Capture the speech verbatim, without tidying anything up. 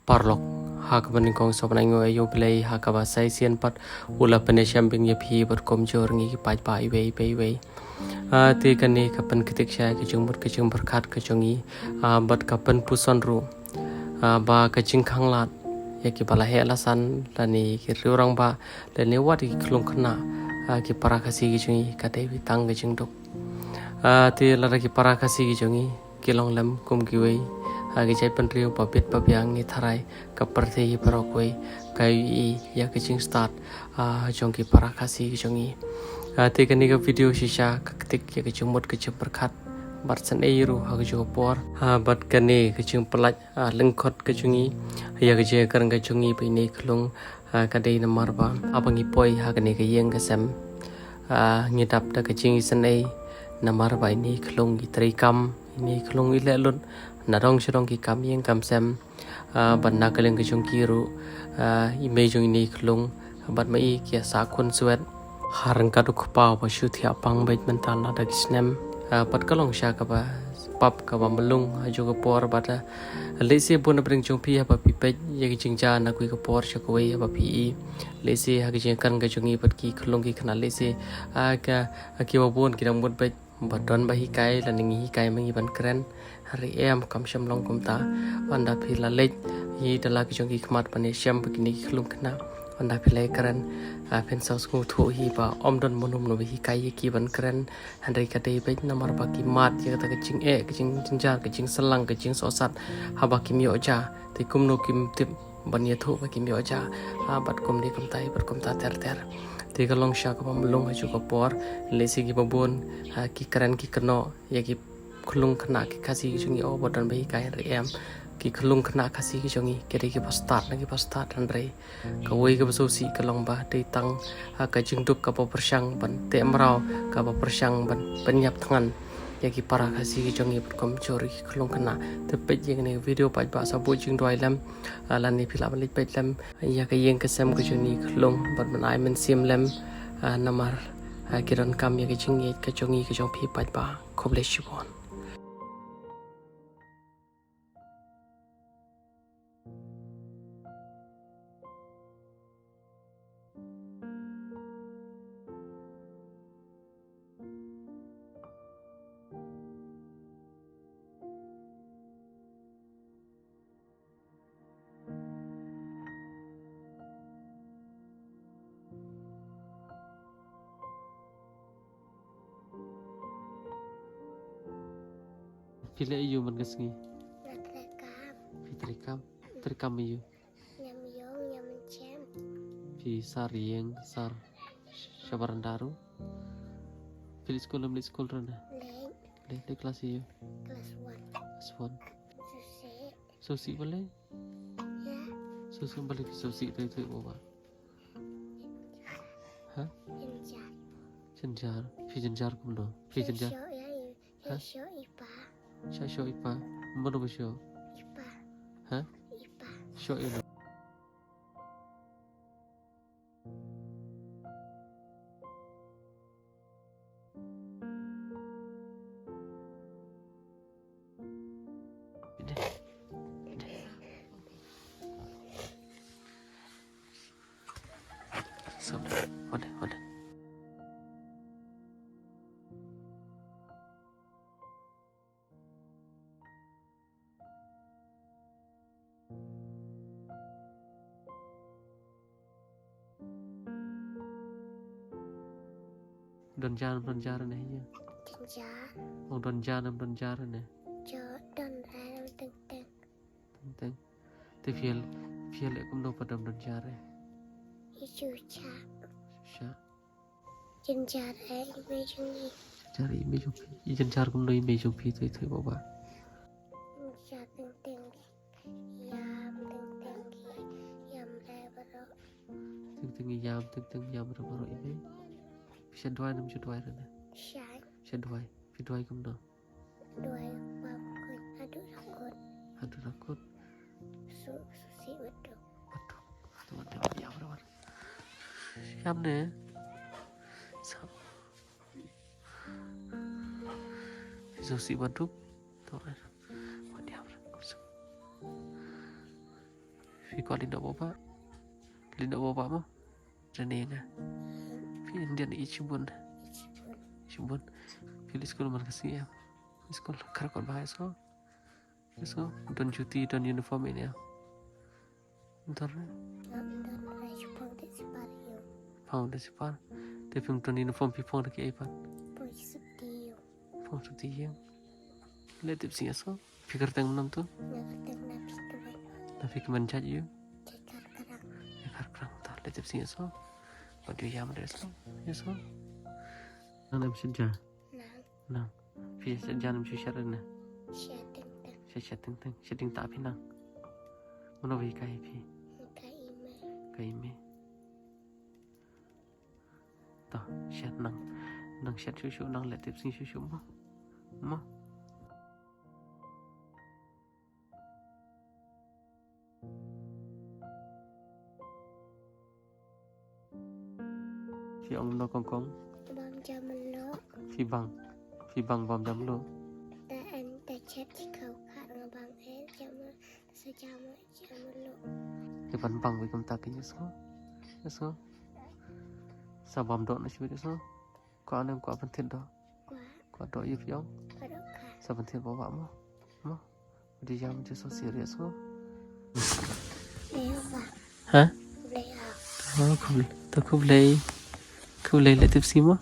Paralok, ha kaba nyngkong sngewbha ban ai nguh ïa U Blei ha kaba sa shisien pat u la pynïashem biang ïa phi bad kumjuh ngi ki paidbah iwei pa iwei. Ah, te kane ka pynktik sha ka jingmut ka jingpyrkhat ka jong ngi, ah, bad ka pynpuson ruh, ah, ba ka jingkhanglad ïa kiba la heh la san lane ki riew rangbah lane wat ïa ki khyllung khynnah, ah, ki para Khasi ki jong ngi ka dei tang ka jingduk. Ah, te lada ki para Khasi ki jong ngi ki long lem kum kiwei, ah, ki jaitbynriew ba bit ba biang, ngi tharai ka pyrthei baroh kawei ka ïohi ïa ka jingstad, ah, jong ki para Khasi ki jong ngi. Ah, te kane ka video shisha ka ktik ïa ka jingmut ka jingpyrkhat bad sngewsih ruh ha kajuh ka por, ah, bad kane ka jingpyllait, ah, lyngkot ka jong ngi ïa ka jingkren ka jong ngi ba ine i khyllung, ah, ka dei namar ba haba ngi poi ha kane ka ïing ka sem, ah, ngi dap da ka jingisynei namar ba ine i khyllung i treikam, ine i khyllung i leh lut na dong sha dong ki kam ïing kam sem. Ah, bad na ka liang ka jong ki ruh, ah, i mei jong ine i khyllung bad ma i ki ïa sah khun swet ha ryngkat u kpa uba shu thiah pang beit mynta lada ki snem. Ah, bad ka long shisha kaba pap kaba mlung ha kajuh ka por bad, ah, lehse bun na pdeng jong phi haba phi peit ïa ka jingjia na kawei ka por sha kawei haba phi i, lehse ha ka jingkren ka jong ngi bad ki khyllung ki khynnah lehse, ah, ka, ah, kiba bun ki dang mut beit ba don ba hikai lane ngi hikai ma ngi ban kren. Hynrei em, kam shym long kumta. Ynda phi la leit hi da la ki jong ki khmat ban ïashem bad kine ki khyllung khynnah, ynda phi la ïakren, ah, phin sa sngewthuh hi ba ym don mano mano ba hikai ïa ki ban kren. Hynrei ka dei beit namar ba ki mad ïa kata ka jingeh, ka jingjynjar, ka jingsyllang, ka jingsohsat haba kim ïoh ja. Te kumno kim tip ban ïathuh ba kim ïoh ja, ah, bad kumne kumtai bad kumta ter ter. Te ka long shisha kaba mlung ha kajuh ka por, lehse kiba bun, ah, ki kren ki kynnoh ïa ki khyllung khynnah ki Khasi ki jong ngi, oh, ba don ba hikai, hynrei em, ki khyllung khynnah Khasi ki jong ngi ki dei kiba stad na kiba stad, hynrei kawei kaba sngewsih ka long ba dei tang, ah, ka jingduk kaba pyrshang ban teh mraw, kaba pyrshang ban pynïap thngan ïa ki para Khasi ki jong ngi bad kumjuh ki khyllung khynnah. Te peit ïa kane ka video paidbah, sa buh jingduwai lem, ah, lane phi lah ban leit peit lem ïa ka ïing ka sem ka jong ine i khyllung bad ban ai mynsiem lem, ah, namar, ah, ki donkam ïa ka jingïeit ka jong ngi ka jong phi paidbah. Khublei shibun. Phi leh aïu man ka sngi? Nga treikam. Phi treikam? Treikam aïu? Ngam ïoh, ngam mynsiem. Phi sar ïing, sar sha baranda ruh? Phi leit skul, ym leit skul ruh ne? Leit. Leit, leit klas aïu? Klas one. Klas one. Sngewsih. Sngewsih balei? Ïa. Sngewsih balei phi sngewsih, phi, phi, ba, ba. Ha? Jynjar. Jynjar. Phi jynjar kumno? Phi jynjar? Sngewsih ïa i. Ha? Sngewsih i pa. Sngewsih i pa. Mano ba sngewsih? I pa. Ha? I pa. Sngewsih ïa i. Don ja ne ym don ja ne ïa? Don ja. Ong don ja ne ym don ja ne? Jo, don ja ne ym teng teng. Teng teng. Te phi ïa, phi ïa leh kumno pat da ym don ja ne? Ïa shu shah. Shah. Jynjar ïa i mei jong ngi. Jynjar ïa i mei jong phi. I jynjar kumno i mei jong phi, thoi thoi, ba ba? Jynjar teng teng ïam, teng teng ïam re baroh. Teng teng ïam, teng teng ïam re baroh i mei. Phi shah duwai ne ym shah duwai re ne? Shah. Shah duwai. Phi duwai kumno? Duwai ba phi khuid haduh rakut. Haduh rakut. Sngewsih bad duk. Bad duk. To, wat ïam re, wat. Ïam ne. Sa. Phi sngewsih bad duk. To, wat ïam re. Phi kwah leit noh baba. Leit noh baba mo. Rene nga. Phi Indian i chibun. Chibun. Phi leit skul man ka sngi em. Skul kar kot ba so. So don juti don uniform ini ya. Ntar. Phang da sipar. Te phim don uniform phi phong da ki ai pat. Phong sukti ïa. Leh tip sngi so. Phi kyrteng nam tu. Na phi kmen jait ïa. Kar krang ta leh tip sngi so. Pat ïa ma de so. Ïa so. Nang em shet ja. Nang. Phi shet ja nam shu shet na. Shet teng teng. Shet shet teng teng. Shet teng ta phi nang. Mano wi kai phi. Kai me. Kai me. Ta shet nang. Nang shet shu shu nang leh tip sngi shu shu mo. Mo. Phi ong no kong kong. Bam jam lo. Phi bang. Phi bang bam jam lo. Ta en ta chet chi kau kha nga bang en jam lo. Sa jam lo jam lo. Te ban bang wi kum ta ki nyo so. Nyo so. Sa bam do na shi wi so. Ko anem ko ban thit do. Kwah. Kwah do ïa phi ong. Kwah do kha. Sa ban thit ba ba mo. Mo. Di jam je so serious mo. Leh ba. Ha? Leh ba. Oh, khublei. To khublei. Khublei leh tip sngi mo.